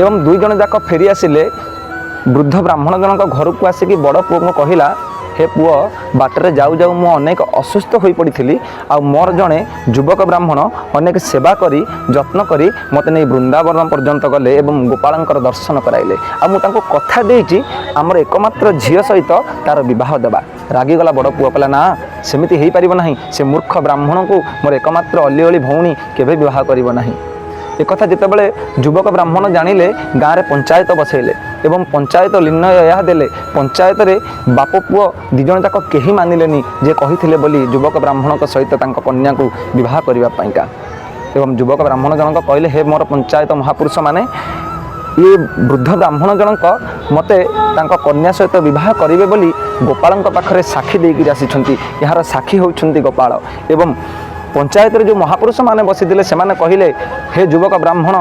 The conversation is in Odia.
ଏବଂ ଦୁଇ ଜଣ ଯାକ ଫେରି ଆସିଲେ। ବୃଦ୍ଧ ବ୍ରାହ୍ମଣ ଜଣଙ୍କ ଘରକୁ ଆସିକି ବଡ଼ ପୁଅଙ୍କୁ କହିଲା, ହେ ପୁଅ, ବାଟରେ ଯାଉ ଯାଉ ମୁଁ ଅନେକ ଅସୁସ୍ଥ ହୋଇପଡ଼ିଥିଲି ଆଉ ମୋର ଜଣେ ଯୁବକ ବ୍ରାହ୍ମଣ ଅନେକ ସେବା କରି, ଯତ୍ନ କରି ମୋତେ ନେଇ ବୃନ୍ଦାବନ ପର୍ଯ୍ୟନ୍ତ ଗଲେ ଏବଂ ଗୋପାଳଙ୍କର ଦର୍ଶନ କରାଇଲେ। ଆଉ ମୁଁ ତାଙ୍କୁ କଥା ଦେଇଛି ଆମର ଏକମାତ୍ର ଝିଅ ସହିତ ତାର ବିବାହ ଦେବା। ରାଗିଗଲା ବଡ଼ ପୁଅ, କହିଲା, ନା, ସେମିତି ହେଇପାରିବ ନାହିଁ। ସେ ମୂର୍ଖ ବ୍ରାହ୍ମଣଙ୍କୁ ମୋର ଏକମାତ୍ର ଅଲିଅଳି ଭଉଣୀ କେବେ ବିବାହ କରିବ ନାହିଁ। ଏକଥା ଯେତେବେଳେ ଯୁବକ ବ୍ରାହ୍ମଣ ଜାଣିଲେ, ଗାଁରେ ପଞ୍ଚାୟତ ବସେଇଲେ ଏବଂ ପଞ୍ଚାୟତ ନିର୍ଣ୍ଣୟ ଏହା ଦେଲେ। ପଞ୍ଚାୟତରେ ବାପ ପୁଅ ଦୁଇ ଜଣ ଯାକ କେହି ମାନିଲେନି ଯେ କହିଥିଲେ ବୋଲି ଯୁବକ ବ୍ରାହ୍ମଣଙ୍କ ସହିତ ତାଙ୍କ କନ୍ୟାକୁ ବିବାହ କରିବା ପାଇଁକା। ଏବଂ ଯୁବକ ବ୍ରାହ୍ମଣ ଜଣକ କହିଲେ, ହେ ମୋର ପଞ୍ଚାୟତ ମହାପୁରୁଷମାନେ, ଇଏ ବୃଦ୍ଧ ବ୍ରାହ୍ମଣ ଜଣକ ମୋତେ ତାଙ୍କ କନ୍ୟା ସହିତ ବିବାହ କରିବେ ବୋଲି ଗୋପାଳଙ୍କ ପାଖରେ ସାକ୍ଷୀ ଦେଇକିରି ଆସିଛନ୍ତି। ଏହାର ସାକ୍ଷୀ ହେଉଛନ୍ତି ଗୋପାଳ। ଏବଂ ପଞ୍ଚାୟତରେ ଯେଉଁ ମହାପୁରୁଷମାନେ ବସିଥିଲେ, ସେମାନେ କହିଲେ, ହେ ଯୁବକ ବ୍ରାହ୍ମଣ